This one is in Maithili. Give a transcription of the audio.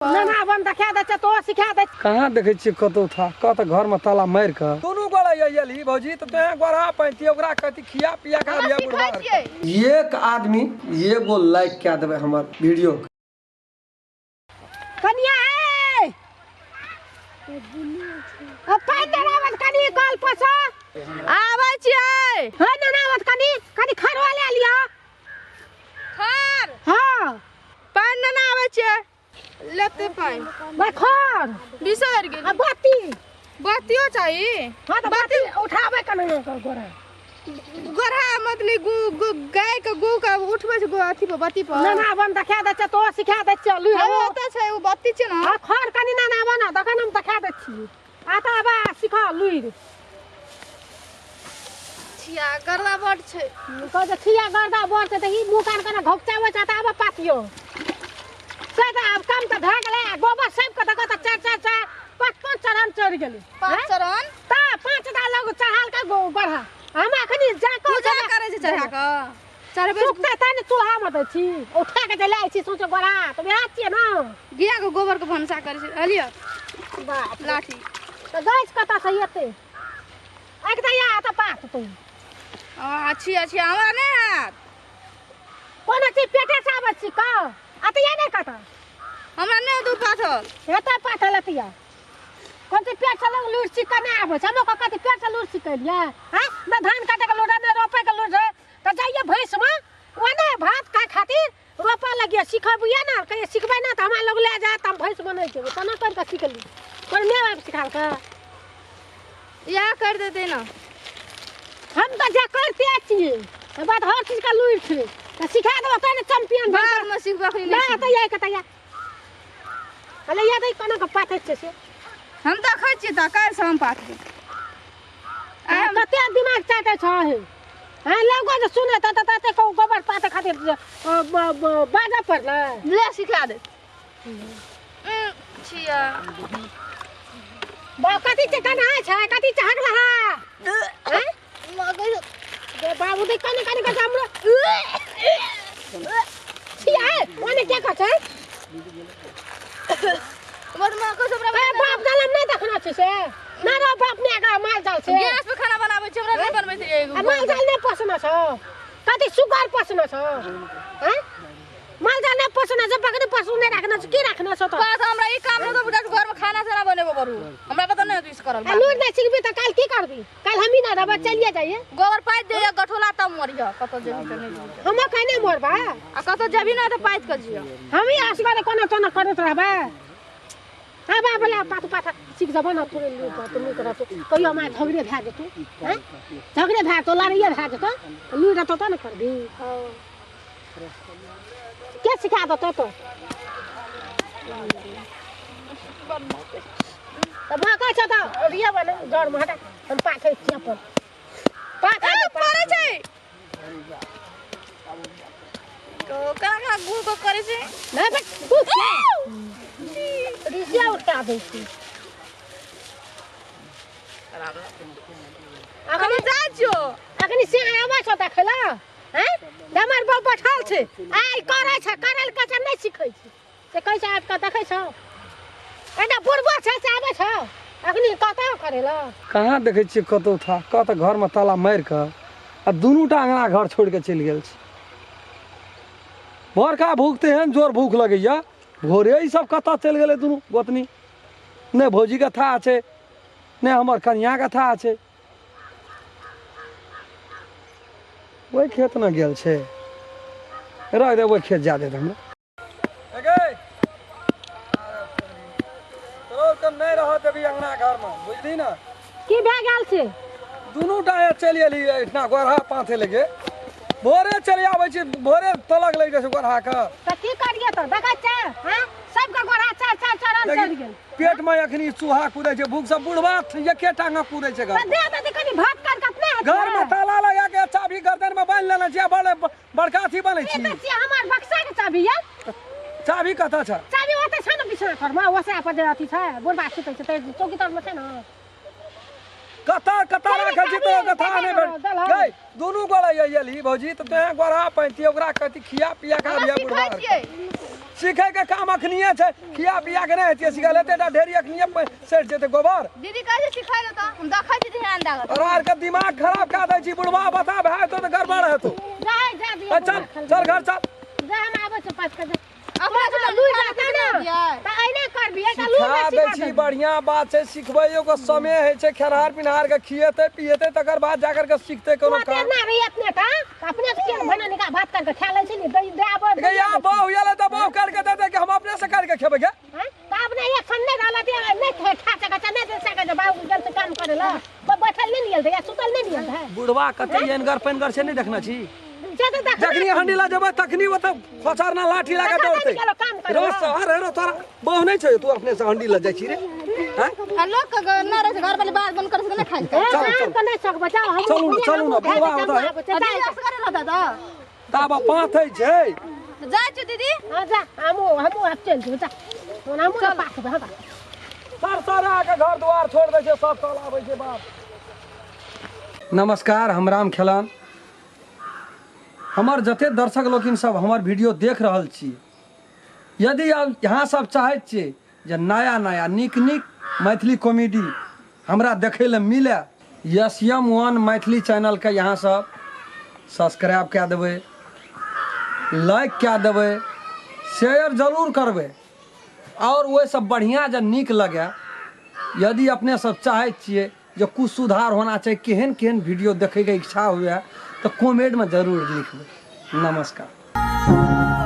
नाना बन देखा दै छै तो सिखा दै। कहाँ देखै छियै कतौ था कत घरमे ताला मारि कऽ दुनू गोरा अयली भौजी तऽ तोहे गोरा पैंती ओकरा कहती खिया पिया के आबिया बुढ़वा। एक आदमी एगो लाइक कए देबै हमर वीडियो। कनिया ए अब पानि देरावत कनी कल पस आबै छियै। हे ननावत कनी कनी खरवा ले लिया। खर? हाँ। पानि नेने आबै छियै, लेते पानि। भाई खर बिसरि गेली। आ बत्ती? बत्तियो चाही। हाँ तऽ बत्ती उठाबै कना कर गोरा गोरहा मतलब गु गु गाय के गु के उठबै छै गु अथी पर बत्ती पर। नाना बन देखा दै छै तो सिखा दै छै लुइ। हँ, ओतऽ छै ओ बत्ती छै ने। हाँ खर कनी नाना बन तखन हम देखा दै छी। आ तऽ आबा सिखा लुइर। छिया गर्दा बड छै। कहै छै छिया गर्दा बड़ छै तऽ ई मुँह कान केना घोकचाबै छै। तऽ आब पातियो से तऽ आब कम तऽ भए गेलै। आ गोबर सबके देखो तऽ चारि चारि चारि पाँच पाँच चरण चढ़ि गेलै। पाँच चरण तऽ पाँच टा लोग चढ़ाल के गोबर। हम अखनी जा कऽ पूजा करै छै चढ़ा कऽ चढ़बै। सुखतै तैं ने चूल्हामे दै छी, उठा के जे लै छी सोचे गोरा तऽ वएह छियै ने। गिया के गोबर के भनसा करै छै। अलियो बाप रे। लाठी तऽ गैस कतऽसँ एतै? एक तऽ या तऽ पात तू। अच्छी अच्छी हमरा नहि हैत। कोनो चीज पेटे से आबै छी कह आ तऽ या नहि कतऽ। हमरा नहि दू पाथल। हेतै पाथल एतिया कोन चीज पेट से लोग लूर सीख के नहि आबै छै। हम कथी पेट से लूर सिखेलियै? हँ ने धान काटे के लूर ने रोपे के लूर। तऽ जाइए भैंसमे ओने भात खाय खातिर रोपऽ लगिए सिखबियै ने। कहिए सिखबै ने तऽ हमरा लग लए जायत, हम भैंसमे नहि जेबै। केना करि कऽ सिखली? कोन माय बाप सिखालकै? इएह करि देतै ने। हम तऽ जे करिते छियै तऽ बात हर चीजके लूरि छै तऽ सिखा देबो तै ने चैंपियन भेल। बादमे सिखबै, अखनी नहि नहि। तऽ यही कतऽ या अरे या तऽ कोना कऽ पाथै छै से। हम देखै छियै तऽ काल्हिसँ हम पाथबै। आइ कते दिमाग चाटै छ हे? हँ लोगो जे सुने तऽ तते कहू गोबर पाथै खातिर बाजऽ पड़लै। ले सिखा दे छिया। बाप कथी छै कन्हा छै कथी छै हगलहा? हैं बाबू देख कने कने कने हमरो छिया ओने के कहै छै? बड़ माँ को हमरा ए बाप जालम नहि देखना छै से ना रो बाप ने का माल जाल छै। गैस पे खाना बनाबै छै, हमरा नहि बनबै छै। आ माल जाल नहि पोसना छौ? कथी सुगर पोसना छौ? हैं माल जाल नहि पोसना छै, बकरी पशु नहि राखना छै, की राखना छौ? तऽ बात हमरा ई काम नहि तऽ घर में खाना साना बनेबो करू, हमरा पता नहि होतै करल। आ लूर नहि सिखबी तऽ काल्हि की करबी? काल्हि हमही नहि रहबै, चलिए जाइए। गोबर पाथि दे गठोला तब मरिह। कतौ जेबी तऽ नहि जेबी। हम कहीं नहि मरबा। आ कतौ जेबी ना तऽ पाथि कऽ जिय। हमही असगरे कोना तोना करैत रहबै। हाँ बा बोला पात पात सीख जबो ना तोरे लूर रहतो नीक रहतो। कहियो हमरा झगड़े भए जेतौ, हैं झगड़े भए जेतौ, लड़ाइए भए जेतौ, लूर रहतो तऽ ने करबी। के सिखा देतौ? तो तऽ भाकै छौ तऽ रिया बने जरमे हटा, हम पाथै छी अपन पाथ। पड़ै छै केना केना गु गु करै छै। नहि बे रिसिया उठा दै छी। हम जाइ छियौ। अखनी से आबै छौ देखै लए? हैं हमर बहू बैठल छै आइ करै छै, करल कचर नहि सिखै छै से कहै छै आबि कऽ देखै छौ। एना बुढ़बो छै से आबै छौ अखनी कतऽ करै लए? कहाँ देखै छियै कतौ था कत घरमे ताला मारि कऽ आ दुनू टा अङ्गना घर छोड़ि कऽ चलि गेल छै। बड़का भूख तेहन जोर भूख लगैया भोरे ई सब कतऽ चलि गेलै दुनू गोतनी? नहि भौजीके था छै नहि हमर कनियाके था छै। ओहि खेत ने गेल छै, रह दे, ओहि खेत जा दे हमरा। तोर नहि रह देबी अंगना घरमे, बुझली ने? की भए गेल छै? दुनू टा चलि एली एहिठिना गोरहा पाथे लगे। भोरे चलि आबै छी, भोरे तलक लागि जाइ छै गोरहा के। तऽ की करियै? तऽ देखै छै हँ सबके गोरहा चारि चारि चरण चढ़ि गेल। पेट में अखनी चूहा कूदै छै भूख से, बुढ़वा एके टांग कूदै छै। घर तऽ दे दे कनी भात कर कतने हेतै? घर में ताला लगा के चाबी गर्दन में बान्हि लेने छियै, बड़ बड़का अथी बनै ई छी। तऽ छियै हमर बक्सा के चाबी ये। चाबी कतऽ छै? चाबी ओतऽ छै ने बिछना पर मे, ओसरा पर जे अथी छै बुढ़वा सुतै छै तऽ चौकी तर मे छै ने। कतऽ कतऽ चाबी राखल छी? चाबी तोरा कथा नहि भेट देलहक। गै दुनू गोरा एली भौजी तऽ तोहे गोरा पैंती ओकरा कहती खिया पिया के हमरा आबिया बुढ़वा। सिखै छियै। सीखे के काम अखनिए छै खिया पिया के नहि हेतियै सिखल एते टा ढेरी अखनिए सठि जेतै गोबर दीदी कहै छै सिखाय देता हम देखै छी ध्यान दऽ तोरा आरके दिमाग खराब कए दै छी बुढ़वा बता भए जेतौ तऽ गड़बड़ हेतौ जा जा दियौ ए, चल चल घर चल जा हम आबै छी पास कर अपना से लुइ जाता ना तऽ ऐना करबी एकटा लुइ सिखा दै छी बढ़िया बात छै सिखबैयो के समय होइ छै खेनहार पिनहार के खिएतै पिएतै तकर बाद जा करके सिखतै कोनो तू काम ना रही अपने ता अपने से केन भना निका भात करके खा लै छी नि दे दे आबै गे या बहु एलै तऽ बहु करके देतै कि हम अपने से करके खेबै गे हैं? तऽ आब नहि एक नहि रहल ते नहि खा खा सकै छै नहि दे सकै छै बाबू गेल से काम करे ला बैठल नहि नियल या सुतल नहि नियल है बुढ़वा कते एनगर पेनगर से नहि देखने छी जे तऽ देख जखनी हंडी ला जेबै तखनी ओतऽ खोचरना लाठी लगा तखन दौड़तै गेलो काम करे रो सहर हे रो तोरा बहु नहि छै तू अपने से हंडी लऽ जाइ छी रे हैं आ लोक के न रहै छै घर वाली बात बंद कर से नहि खाइ छै ए, चलू, काम चलू। तऽ नहि सकबै जाओ हम चलू ने, चलू ने, बुढ़वा ओतऽ है। आ दीदी असगरे रहता तऽ ताबा पाथै छै जाइ छी दीदी हाँ जा हमहूँ हमहूँ आब चलि जेबै जा हमहूँ ने पाकबै हँ सरसरा के घर द्वार छोड़ दै छै सब चल आबै छै बाप नमस्कार हम राम खेलान हमर जते दर्शक लोकिन सब हमर वीडियो देख रहल छी यदि आब अहाँ सब चाहैत छियै जे नया नया नीक नीक मैथिली कॉमेडी हमरा देखै लए मिले एस एम वन मैथिली चैनलके अहाँ सब सब्सक्राइब कए देबै लाइक कए देबै शेयर जरूर करबै आओर ओहिसँ बढ़िआँ जे नीक लगै यदि अपने सब चाहै छियै जे किछु सुधार होना चाही केहन केहन वीडियो देखैके इच्छा हुए तऽ कमेंटमे जरूर लिखबै नमस्कार।